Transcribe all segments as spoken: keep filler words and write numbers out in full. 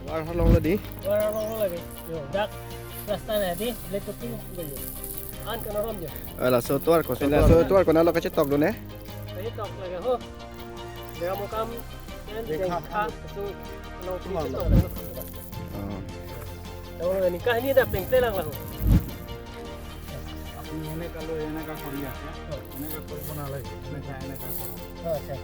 Tovar along lo dei. Tovar along lo lake. Yo, dak rasta na dei, le topping lo yo. An kanarom yo. Eh, laso tovar ko, laso tovar ko nalo kachetok do ne? Kachetok lake ho. Dia mau kam, kan, dia kha, so, lo kachetok lake. Oh. Lo ni kah ni dah pengte lang lah. আপনি এনেকা লৈ এনেকা কৰি আছে, এনেকা কৰিব নালাগে, এনেকা, এনেকা কৰক। আচ্ছা, আচ্ছা।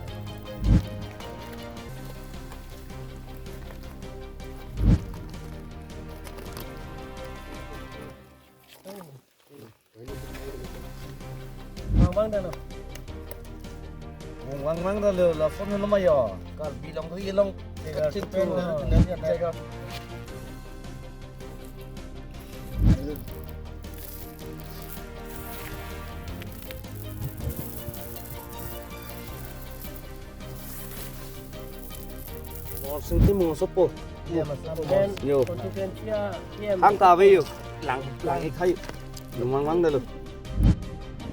Wang wang dah lo. Wang wang dah lo, la phone lo ma yo. Karbi Anglong ri along. Kachin tu. Morsing Timung asopo. Iya, Mas. Yo. Konstituensi ya, iya, Mas. Hang ta ave yo. Lang, lang ik hai. Lumang mang dalo.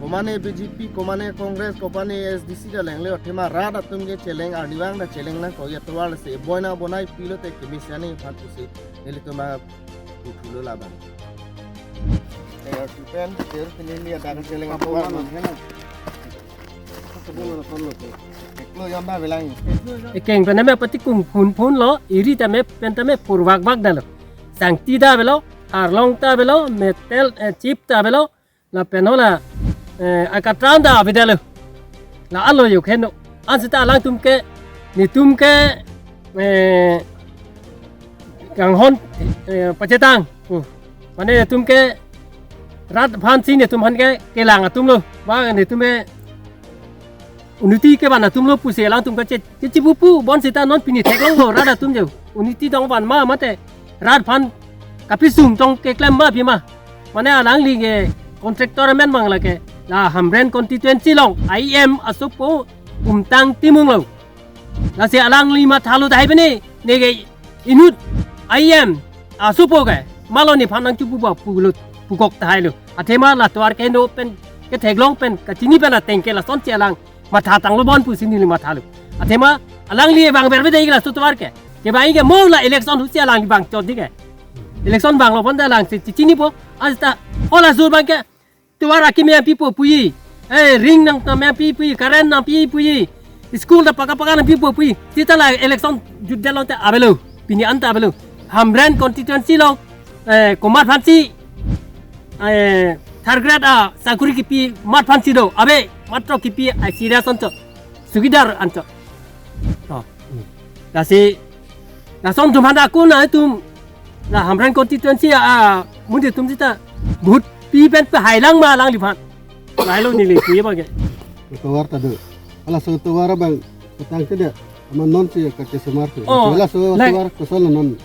Komane B J P, komane Congress, komane A S D C dak lengle, athema rat atum ke cheleng, arnivang dak cheleng lang ko ya tovar se, boina bonai pilo te kemisiani phan pusi. Nelitum ma puthulo labang. Ter tupen, ter tinili ada cheleng tovar lo, ya na. Eklo yam ba belang. Ekeng pen tame pati kung phun phun lo, eri tame pen tame purvak vak dalo. Sangti ta avelo, arlong ta avelo, metel, eh, chip ta avelo, lapen hala, eh, akatran ta ave dalo. La alo yo kheno. Ansita alangtum ke, netum ke, eh, kanghon, eh, pachetang. Hmm. Mane netum ke rat aphan si netum aphan ke kelang atum lo. Ba netum ke unity kevan atum lo pusi alangtum kache, kachepu pu bonsita non pini theklong lo rat atum jo. Unity tong van ma mate rat aphan kapisung tong keklem ma pima. Mane alangli ke contractor amen mang lake la Hamren constituency along I M asopo Umtang Timung lo. Lasi alangli mathalo tahai pene, neke inut I M asopo ke, malo nephan nangchepu ba pulo, pukok tahai lo. Athema la tovar ke no pen, ketheklong pen, kachini pen ateng ke lasonsi alang matha tanglo bon pusi neli mathalo. Athema alangli vang verve dei laso tovar ke. Kevang ke mo la election husi alangli vang chot dei ke. Election vanglo pon ta alangsi chinipo, ansita hala sur abang ke tovar akimi nangpipo puji. Eh, ring nang, nangpipo puji, current nangpipo puji. School ta paka paka nangpipo puji. Seta la election jutdet along ta avelo. Pini anta avelo. Hamren constituency along, eh, komat aphansi, eh, third grade asakuri kipi mat aphansi do. Ave matro kipi ai serious anchot. Sugidar anchot. Oh. Lasi, lason atum aphan ako nangtum, la Hamren constituency a, a, mundi atum sita vote pi pen pehai lang ma alangliphan. Lahelo neli pu abang ke. Tovar ta do. Halaso tovar abang petang ke dia. Amat non si kachesomar tu. Oh, halaso la- tovar kosonlo non.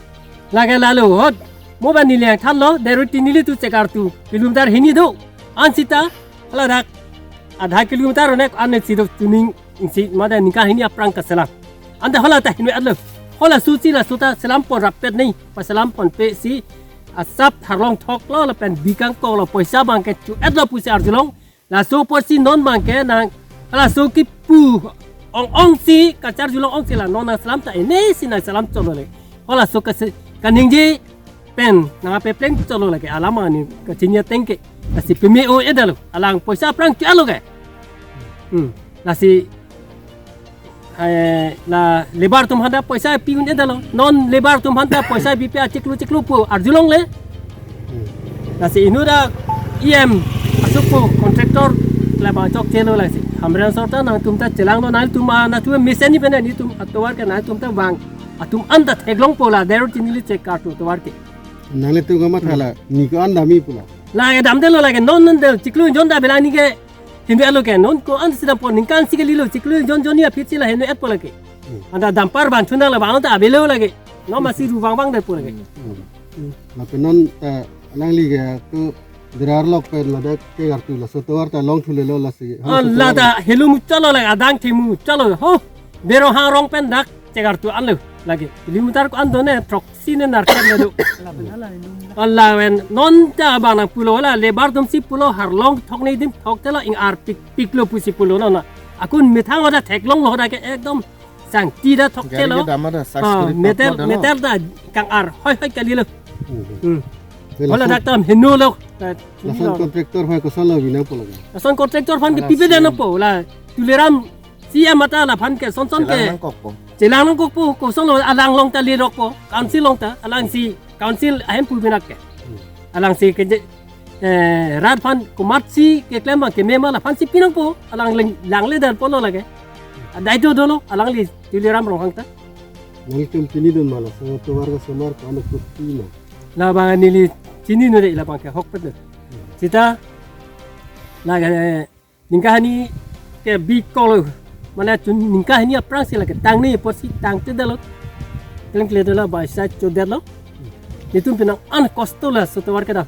Lake lalo hot. Mo ba neli angthan lo, Deiroti nelitum chekartu. Kilometer hini do. Ansita, hala dak. Adha kilometer onek ane si do tuning. Isi mate ningkan hini aphrang kaselam. Anta hala ta hinve-etlo. Hala susi laso ta selam pon rappet nei. Paselam ponpe si asap tharlong thoklo lapen bikang koklo poisa abang ke chu-etlo pusi arjulong. Laso apotsi non abang ke nang laso kipu ong-ong si kacharjulong ong si la non nangselam ta ene si nangselam chotlo le. Halaso kase kaningje pen nangpepleng chotlo lake alam ani kachini ateng ke. Lasi peme-o-edetlo. Alang poisa aphrang chu-etlo ke. Hmm. Lasi, eh, la labour atum aphan ta poisa pi un-edetlo. Non labour atum aphan ta poisa bipe achiklo chiklo pu arjulongle. Hmm. Lasi inut a E M asopo contractor la abang chokchelo lasi. Hamren asor ta nangtum ta chelanglo nangtum a nangtum mesen ni pen netum atovar ke nangtum ta vang. Atum anta theklongpo la Deiroti neli chekartu tovar ke. Nanglitum kamatha la, ni ko-an damji pulo. Lake damdetlo lake non non del chiklo jon ta belang ni ke hinve-etlo ke non ko-an si dampon ningkan si kalilo chiklo jon jon ni aphi si la hinve-etpo lake. Hmm. Anta dumper ban chunang la abang ta avelo lake. Non masi ru vang vang detpo lake. Hmm. Hmm. Lapen non ta alangli ke tu Dera arlok pen ladak kekartu laso tovar ta longthulelo lasi. Ah, la ta helo muchotlo la adang themu chotlo. Ho. Bero hangrong pen dak chegar tu anlo lagi. Kilometer ko-an do ne, throksi ne nerkep ne do. Ala pen non ta abang nangpulo la, labour atum si pulo, harlong thokne adim thokte la ing-ar pikpiklo pusi pulo non na. Akun methang oda theklonglo, oda ke ekdom sangti da thokte lo. Gari ke dam ada, sas Ah, kuri meter, thoklo da no. Meter da kang-ar hoi hoi kalilo. Hmm. Hmm. Te Hola lason, dak tam heno lo. Eh, lason lo. Contractor aphan koson lo bina pulo ke? Lason contractor aphan ke Ala pipe si dan po la. Tuliram C M ata laphan ke son son ke. Chelang nangkokpo. Chelang nangkokpo, koson lo alang along ta lirokpo, council along ta, alangsi council ahem pu binak ke. Hmm. Alangsi ke je, eh, rat aphan komatsi keklem abang keme ma laphansi pinangpo, alang leng-, langle dan pulo lake. Adai do dolo, alangli Tuliram Ronghang ta. Nangtum pini dun ma la, so tovar ka somar ko ano kutti ma. Labang neli chinine de, labang ke hokpet de. Seta lake, eh, ningkan hini ke bikolo. Mane chun ningkan hini aphrangsi lake tangne apotsi tangte dalo. Klengkle dalo, bai sai chodetlo. Netum pinang an kosto la so tovar ke da.